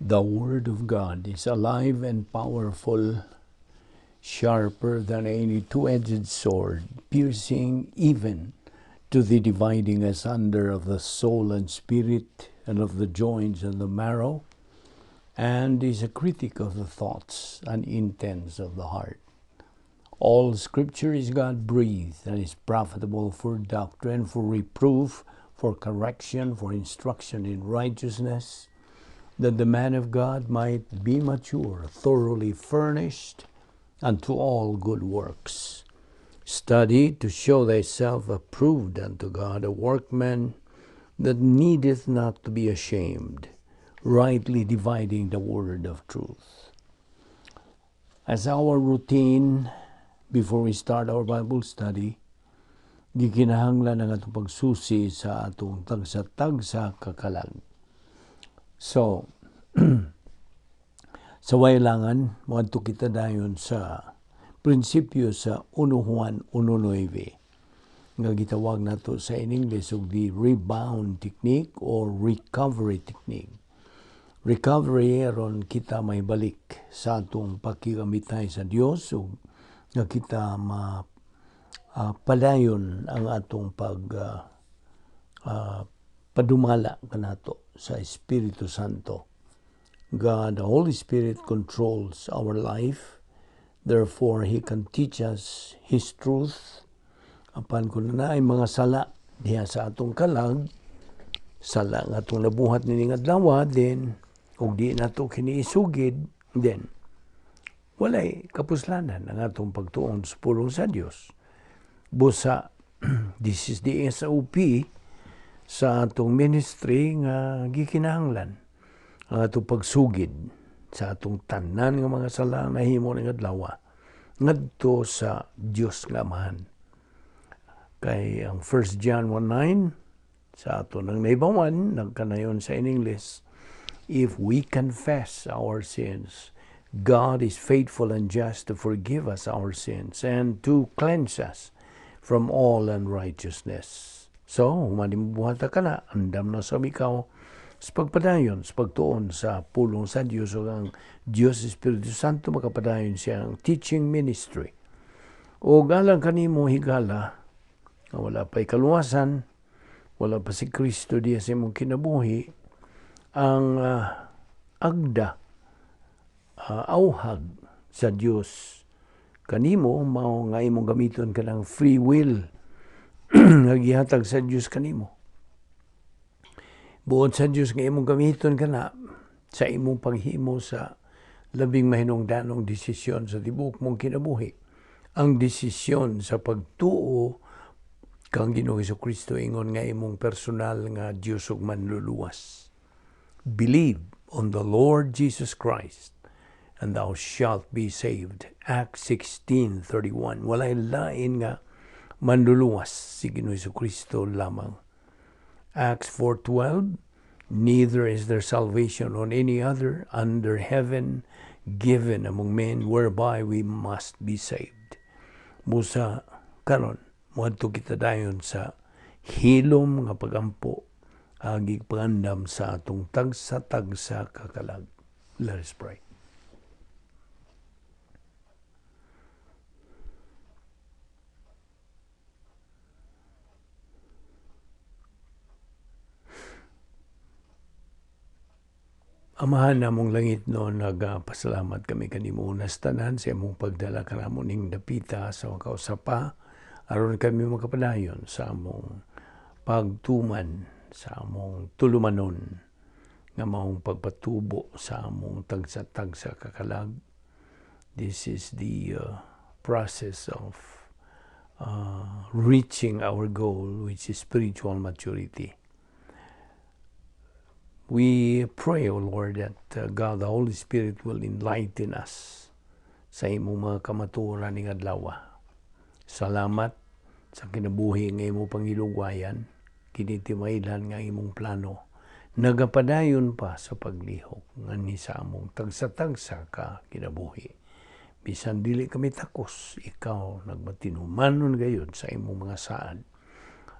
The Word of God is alive and powerful, sharper than any two-edged sword, piercing even to the dividing asunder of the soul and spirit, and of the joints and the marrow, and is a critic of the thoughts and intents of the heart. All Scripture is God-breathed and is profitable for doctrine, for reproof, for correction, for instruction in righteousness, that the man of God might be mature, thoroughly furnished unto all good works. Study to show thyself approved unto God, a workman that needeth not to be ashamed, rightly dividing the word of truth. As our routine before we start our Bible study, gikinahanglan ang atong pagsusi sa atong tagsa-tagsa kakalag. So, sa wailangan, moadto kita dayon sa prinsipyo sa 1 Juan 1:9 nga gitawag nato sa in English og the rebound technique or recovery technique. Recovery aron kita maibalik sa atong pakigamihtay sa Dios ug nga kita ma padayon ang atong pag padumala kanato sa Espiritu Santo. God, the Holy Spirit, controls our life. Therefore, He can teach us His truth. Apan kung naay mga sala diha sa atong kalag, sala nga atong nabuhat nining adlaw, then ug di nato kini isugid, then walay kapuslanan ang atong pagtuon sa pulong sa Dios. Busa, this is the SOP sa atong ministry nga gikinahanglan ang atong pagsugid sa atong tanan nga mga sala nahimo ning adlaw ngadto sa Dios nga Amahan. Kay ang 1 John 1:9 sa ato nang naibawan nagkanayon sa in English, if we confess our sins, God is faithful and just to forgive us our sins and to cleanse us from all unrighteousness. So, human buhat ka na, andam na sa ikaw sa pagpadayon, sa pagtuon sa pulong sa Dios o ang Dios Espiritu Santo makapadayon siyang teaching ministry. O galang kanimo higala, nga wala pa'y kaluwasan, wala pa si Kristo diya sa imong kinabuhi, ang agda, auhag sa Dios kanimo mao nga imong gamiton kanang free will nga gihatag sa Dios kanimo. Buot sa Dios nga imong gamiton kana sa imong paghimo sa labing mahinungdanong desisyon sa tibuok mong kinabuhi. Ang desisyon sa pagtuo kang Ginoong Kristo ingon nga imong personal nga Dios ug manluluwas. Believe on the Lord Jesus Christ and thou shalt be saved. Acts 16:31. Walay lain nga manluluwas, si Ginoong Kristo lamang. Acts 4:12. Neither is there salvation on any other under heaven given among men whereby we must be saved. Busa karon moadto kita dayon sa hilom nga pagampo agi pangandam sa atong tagsa-tagsa kakalag. Let us pray. Amahan namong langit no, nagpasalamat kami kanimo unas tanan sa imong pagdala kanamo ning dapita sa makausapa aron kami makapadayon sa among pagtuman sa among tulumanon nga maong pagpatubo sa among tagsa-tagsa kakalag. This is the process of reaching our goal, which is spiritual maturity. We pray, O Lord, that God, the Holy Spirit, will enlighten us sa imong mga kamatuoran ning adlaw. Salamat sa kinabuhi nga imong pangilugwayan, kini timaylan nga imong plano. Nagapadayon pa sa paglihok nganhi sa among tagsa-tagsa ka kinabuhi. Bisan dili kami takos, ikaw nagmatinumanon gayud sa imong mga saad.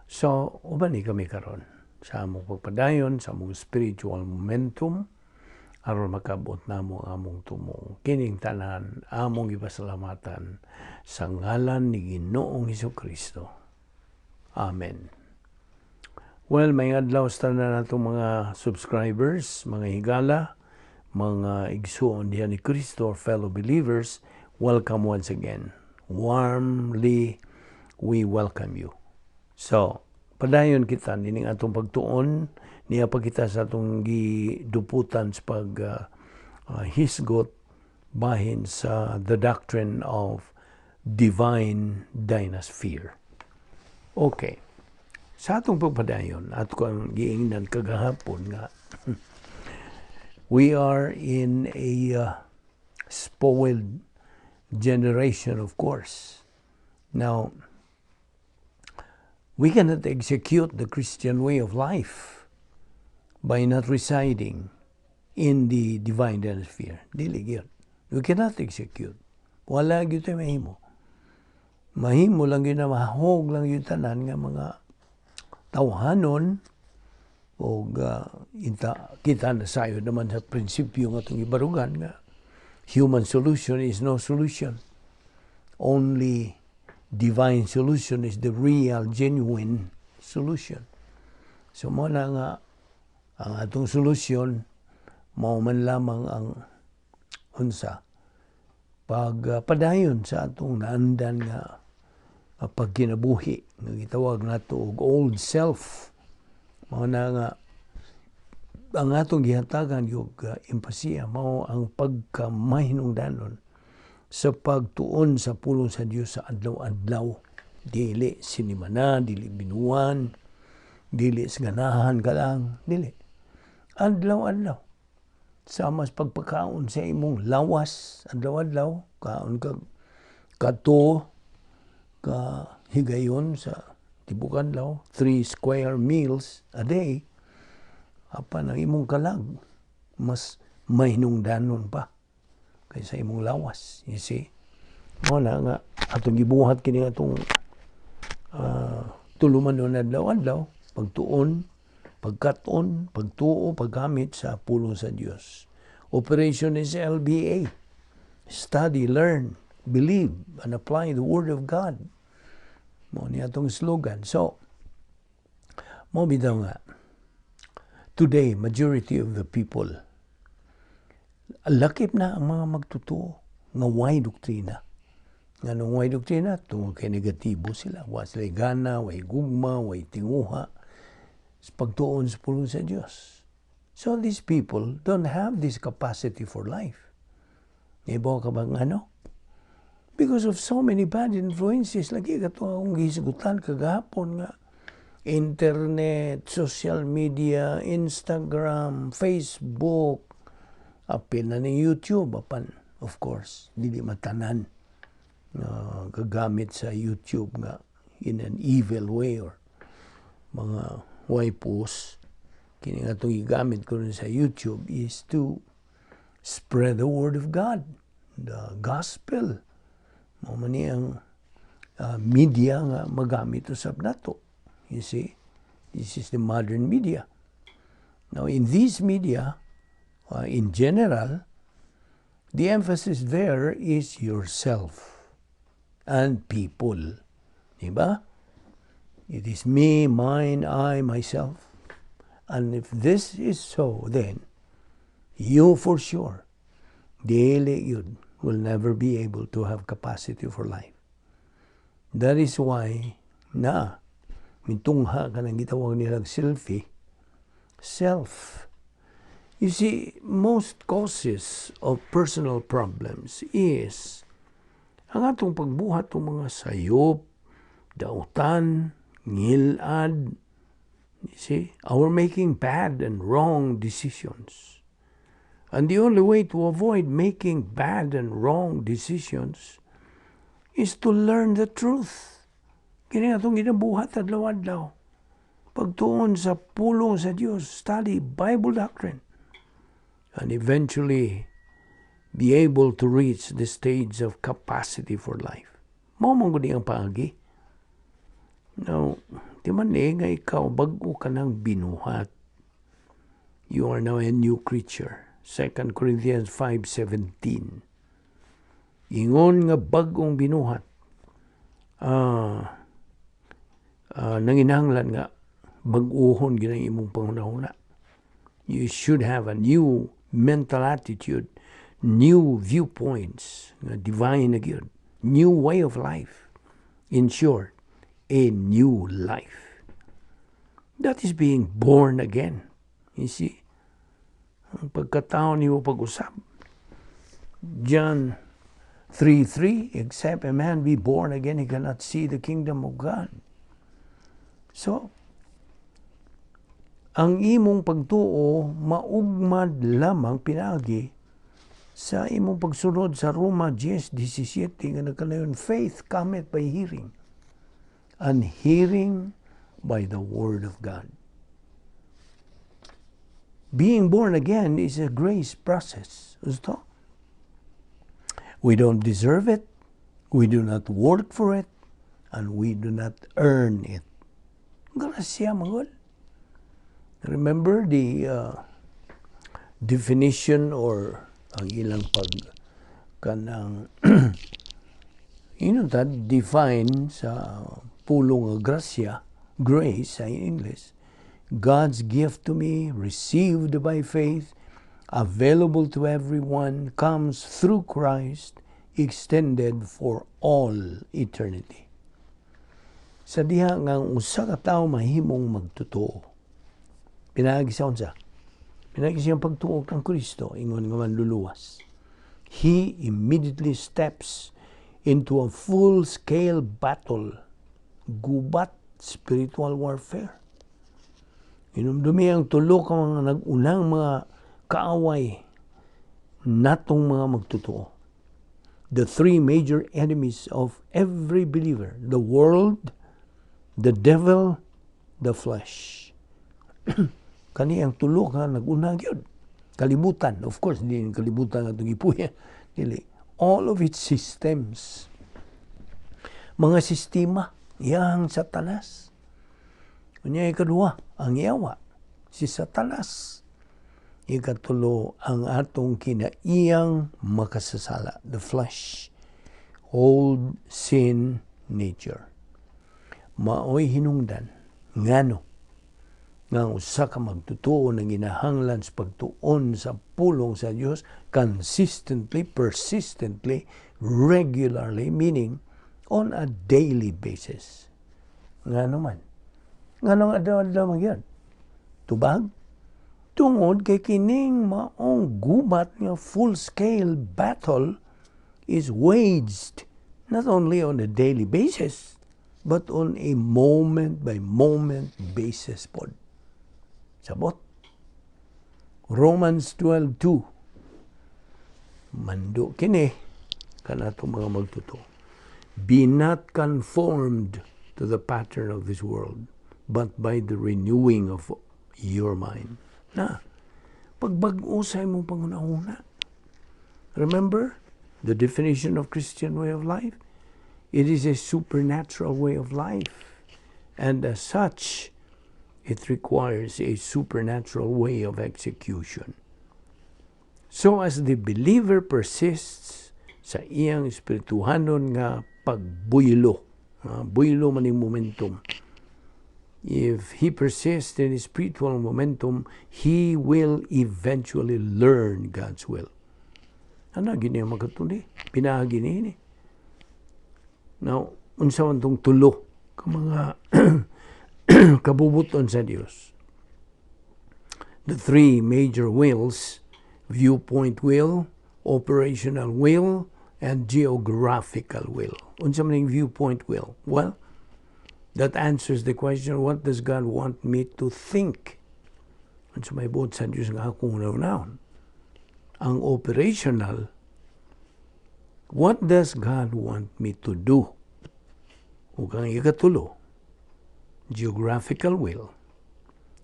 So, uban ni kami karon sa among pagpadayon, sa among spiritual momentum, aron makabot namo ang among tumong. Kining tanan among gipasalamatan sa ngalan ni Ginoong Kristo. Amen. Well, maayong adlaw sa tanan natong mga subscribers, mga higala, mga igsuon diha ni Kristo, fellow believers, welcome once again. Warmly we welcome you. So, padayon kita nining atong pagtuon niya pa kita sa atong giduputan sa pag hisgot bahin sa the doctrine of divine dynasphere. Okay. Sa atong pagpadayon, ato kang giingnan kagahapon nga we are in a spoiled generation, of course. Now, we cannot execute the Christian way of life by not residing in the divine sphere. Dili gyud. We cannot execute. Wala gyud tay mahimo. Mahimo lang gyud na mahog lang gyud tanan nga mga tawhanon o kita na sayo naman sa prinsipyo nga atong gibarugan nga human solution is no solution. Only divine solution is the real, genuine solution. So mao na nga ang atong solusyon mao man lamang ang unsa pag padayon sa atong naandan nga pagkinabuhi nga gitawag nato og old self. Mao na nga ang atong gihatagan og empasiya mao ang pagkamahinungdanon sa pagtuon sa pulong sa Dios sa adlaw-adlaw, dili sinimana, dili binuan, dili sa ganahan ka lang, dili, adlaw-adlaw, sama sa pagpakaon sa imong lawas. Adlaw-adlaw kaon ka kato ka higayon sa tibok adlaw, three square meals a day, apan ang imong kalag mas mahinungdanon pa kaysa imong lawas, you see. Mao na nga atong gibuhat kini atong tulumanon adlaw-adlaw, pagtuon, pagkat-on, pagtuo, paggamit sa pulong sa Dios. Operation is LBA. Study, learn, believe, and apply the Word of God. Mao ni atong slogan. So, mao bitaw nga, today, majority of the people, lakip na ang mga magtutuo nga way doktrina. Nga nung way doktrina, tungod kay negatibo sila. Wa sila gana, way gugma, way tinguha sa pagtuon sa pulong sa Dios. So these people don't have this capacity for life. Ibaw ka bang ano? Because of so many bad influences, lagi kato akong gihisgutan kagahapon nga internet, social media, Instagram, Facebook, apil na ni YouTube, apan, of course, dili matanan nga gagamit sa YouTube nga in an evil way or mga way post. Kini nga itong gigamit ko rin sa YouTube is to spread the word of God, the gospel. Mao man ni ang media nga magamit usab nato. You see, this is the modern media. Now, in this media, in general, the emphasis there is yourself and people. Diba? It is me, mine, I, myself. And if this is so, then you for sure, dili yun, will never be able to have capacity for life. That is why na mitungha ka ng gitawag nilang selfie, self. You see, most causes of personal problems is ang atong pagbuhat ng mga sayop, dautan, ngilad, you see, our making bad and wrong decisions. And the only way to avoid making bad and wrong decisions is to learn the truth. Kini atong ginabuhat adlaw-adlaw. Pagtuon sa pulong sa Dios, study Bible doctrine, and eventually be able to reach the stage of capacity for life. Mao man gud ang paagi. Now, di man eh nga ikaw bag-o ka nang binuhat. You are now a new creature. 2 Corinthians 5:17. Ingon nga bag-ong binuhat, nanginahanglan nga bag-ohon gyud ang imong panghuna-huna. You should have a new mental attitude, new viewpoints, nga divine na gyud, new way of life. In short, a new life. That is being born again. You see? Ang pagkatao nimo pag-usab. John 3:3, "Except a man be born again, he cannot see the kingdom of God." So, ang imong pagtuo maugmad lamang pinaagi sa imong pagsunod sa Roma 10:17 nga nagkanayon, "Faith cometh by hearing, and hearing by the word of God." Being born again is a grace process. Gusto? We don't deserve it, we do not work for it, and we do not earn it. Grasya man gud. Remember the definition or ang ilang pag kanang ta define sa pulong nga grasya, grace sa English: God's gift to me, received by faith, available to everyone, comes through Christ, extended for all eternity. Sa diha nga ang usa ka tawo mahimong magtotoo, pinaagi sa unsa? Pinaagi sa iyang pagtuo kang Kristo, ingon nga manluluwas. He immediately steps into a full-scale battle, gubat, spiritual warfare. Hinumdumi ang tulo ka mga nag-unang mga kaaway natong mga magtotoo. The three major enemies of every believer: the world, the devil, the flesh. Kani ang tulo ka nag-una gyud. Kalibutan, of course, di kalibutan nga itong gipuya. Dili. All of its systems. Mga sistema, yang Satanas. Unya ikaduha, ang yawa, si Satanas. Ikatulo, ang atong kinaiyang makasasala, the flesh, old sin nature. Maoy hinungdan, ngano, nga ang usa ka magtotoo nanginahanglan sa pagtuon sa pulong sa Dios consistently, persistently, regularly, meaning on a daily basis. Ngano man? Ngano adlaw-adlaw man gyud? Tubag? Tungod kay kining maong gubat nga full-scale battle is waged not only on a daily basis, but on a moment by moment basis pod. Sabot. Romans 12:2. Mando kini kanato mga magtotoo. "Be not conformed to the pattern of this world, but by the renewing of your mind." Na, pagbag-o sa imong panghuna-huna. Remember the definition of Christian way of life? It is a supernatural way of life. And as such, it requires a supernatural way of execution. So as the believer persists sa iyang espirituhanon nga pagbuylo, buylo man yung momentum. If he persists in his spiritual momentum, he will eventually learn God's will. Ano, gini ang makatuli? Pinaagi ni. Now, unsa man tong tulo ka mga kabubuton sa Dios? The three major wills: viewpoint will, operational will, and geographical will. Unsa man yung viewpoint will? Well, that answers the question, what does God want me to think? Unsa may buot sa Dios nga akong hunahunahon? Ang operational, what does God want me to do? Ug ang ikatulo, geographical will,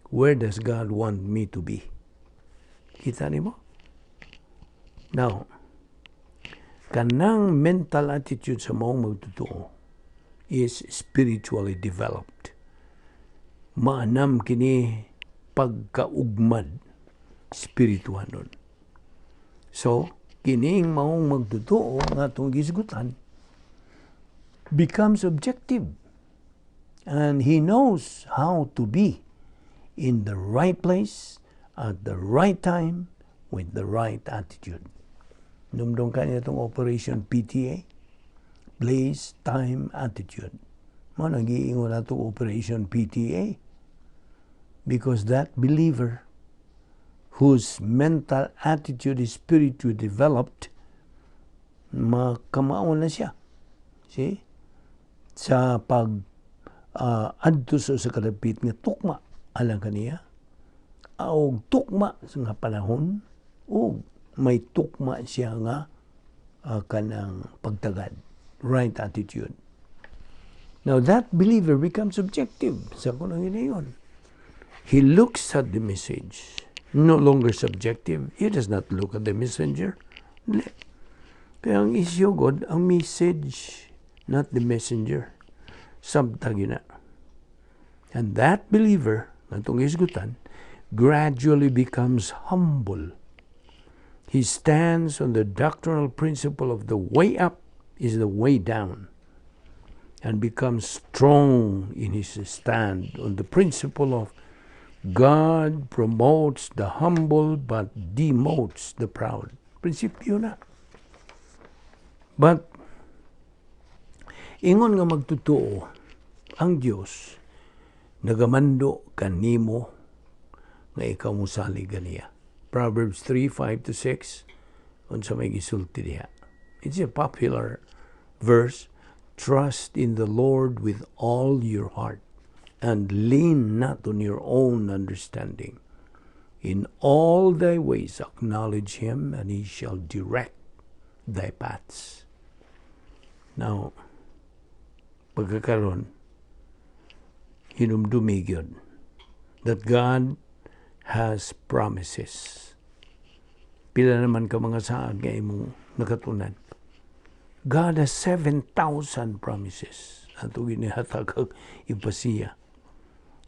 where does God want me to be? Kita nimo? Now, kanang mental attitude sa maong magtotoo is spiritually developed. Maanam kini pagkaugmad spirituanon. So, kining maong magtotoo nga atong gisgutan becomes objective. And he knows how to be in the right place at the right time with the right attitude. Numdong ka niya itong Operation PTA? Place, Time, Attitude. Mao nag-iingon nato Operation PTA. Because that believer whose mental attitude is spiritually developed, makamao na siya. See? Sa pag adto sa kalapit nga tukma alang kaniya, og tukma sa nga panahon, ug may tukma siya nga kanang pagtagad. Right attitude. Now that believer becomes objective sa kunang hinayon. He looks at the message, no longer subjective. He does not look at the messenger. Dili. Kaya ang issue God, ang message, not the messenger. Sabta na. And that believer, natong isgutan, gradually becomes humble. He stands on the doctrinal principle of the way up is the way down and becomes strong in his stand on the principle of God promotes the humble but demotes the proud. Prinsipyo na. But, ingon nga magtotoo, ang Dios nagamando kanimo nga ikaw mosalig kaniya. Proverbs 3, 5 to 6, unsa may gisulti diha. It's a popular verse. "Trust in the Lord with all your heart and lean not on your own understanding. In all thy ways acknowledge him, and he shall direct thy paths." Now, pagkakaron, hinumdumi gyud that God has promises. Pila naman ka mga saad nga imong nakatunan? God has 7,000 promises. Ato ginihatag ang ipasiya.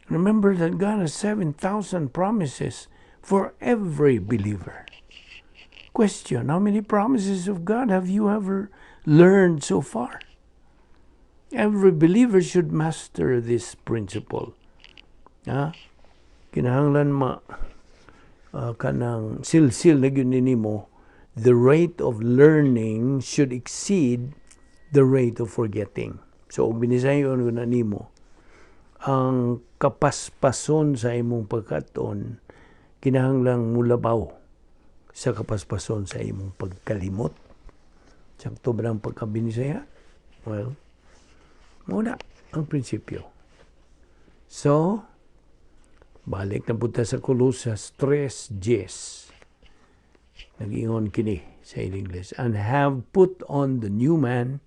Remember that God has 7,000 promises for every believer. Question: How many promises of God have you ever learned so far? Every believer should master this principle. Ha? Kinahanglan ma kanang silsil na gyud nimo, the rate of learning should exceed the rate of forgetting. So, ug binisayon ko na nimo, ang kapaspason sa imong pagkaton kinahanglang mulabaw sa kapaspason sa imong pagkalimot. Sakto ba ang pagkabinisaya? Well, muna ang prinsipyo. So, balik na punta sa Colosas 3.10. Nag-ingon kini sa English, "And have put on the new man,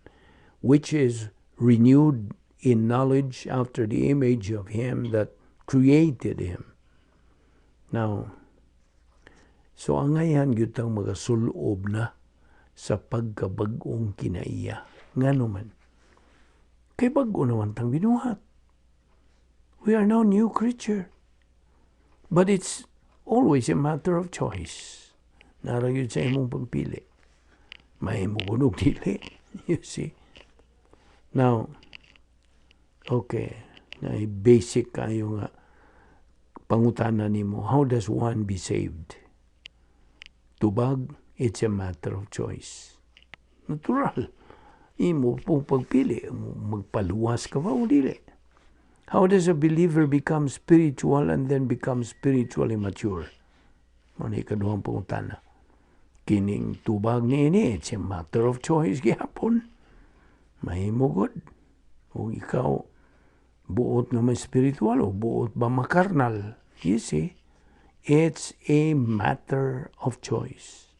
which is renewed in knowledge after the image of him that created him." Now, so ang ngayan gyud tang magasulob na sa pagkabag-ong kinaiya. Ngano man? Kay bag-o naman tang binuhat. We are now new creature. But it's always a matter of choice. Naa ra gyud sa imong pagpili. Mahimo kunog dili. You see? Now, okay. Na basic kayo nga pangutana nimo, how does one be saved? Tubag, it's a matter of choice. Natural. Imo pong pagpili, magpaluwas ka ba o dili? How does a believer become spiritual and then become spiritually mature? Mao ni ikaduhang pangutana. Kining tubag niini, it's a matter of choice gihapon. Mahimo gud. Kung ikaw buot nga may spiritual o buot ba makarnal. You see, it's a matter of choice.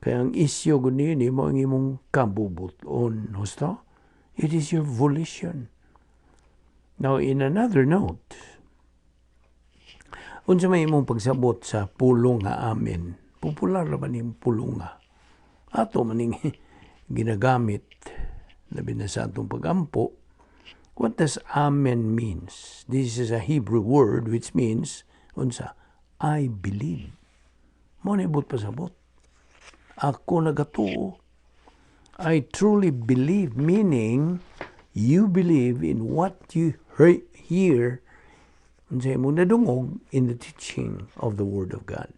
Kaya ang isyu gud niini mo ang imong kabubuton. Husto? It is your volition. Now, in another note, unsa may imong pagsabot sa pulong nga amen? Popular ra ba ning pulong nga? Ato maning ginagamit labi na sa atong pagampo. What does amen means? This is a Hebrew word which means unsa? I believe. Mao na ibot pasabot. Ako nagatuo. I truly believe, meaning you believe in what you hear, unsay imong nadungog in the teaching of the Word of God.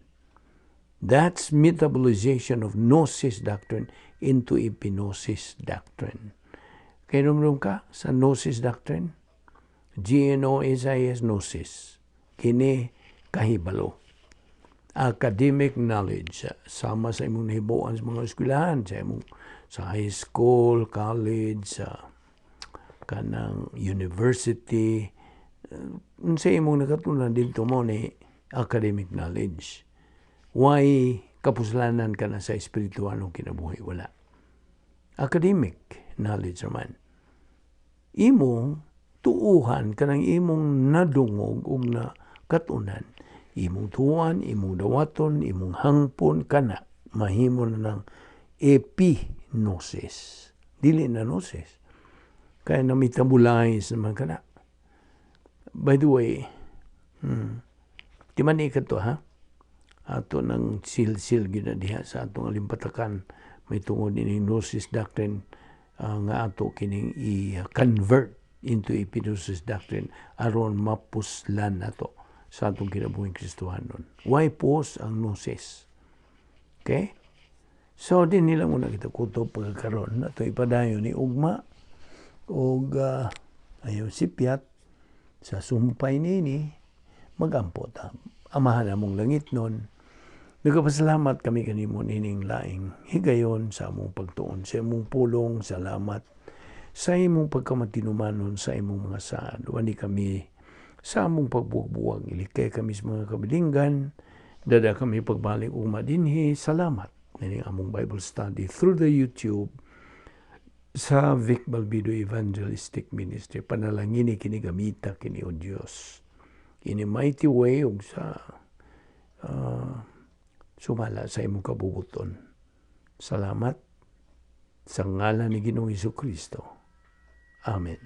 That's metabolization of gnosis doctrine into epignosis doctrine. Kahinumdom ka sa gnosis doctrine? Gnosis, gnosis. Kini kahibalo. Academic knowledge. Sama sa imong nahibaw-an sa mga eskwelahan, sa imong sa high school, college, sa kanang university, unsa imong nakatunan didto, mao ni academic knowledge. Why kapuslanan ka na sa espiritualong kinabuhi? Wala. Academic knowledge naman. Imong tuuhan kanang imong nadungog ug nakatunan. Imong tuuhan, imong dawaton, imong hangpon kana mahimo na ng epignosis. Dili na gnosis. Kaya na metabolize naman kana. By the way, di man ni to ha? Ato nang silsil gyud na diha sa atong alimpatakan may tungod ining gnosis doctrine nga ato kining i-convert into epignosis doctrine aron mapuslan nato sa atong kinabuhing Kristohanon. Why pus ang gnosis? Okay? So, dinhi lang muna kita kutob pagkakaroon. Ato ipadayon ni ugma og ayaw sipyat sa sumpay nini, magampo ta. Amahan among langitnon, nagapasalamat kami kanimo nining laing higayon sa among pagtuon sa imong pulong. Salamat sa imong pagkamatinumanon sa imong mga saad. Wani kami sa among pagbuwag-buwag. Ilikay kami sa mga kabilinggan. Dada kami pagbalik ugma dinhi. Salamat nining among Bible study through the YouTube sa Vic Balbido Evangelistic Ministry. Panalangini kini, gamita kini, O Dios, in a mighty way ug sa sumala sa imong kabubuton. Salamat sa ngalan ni Ginoong Kristo. Amen.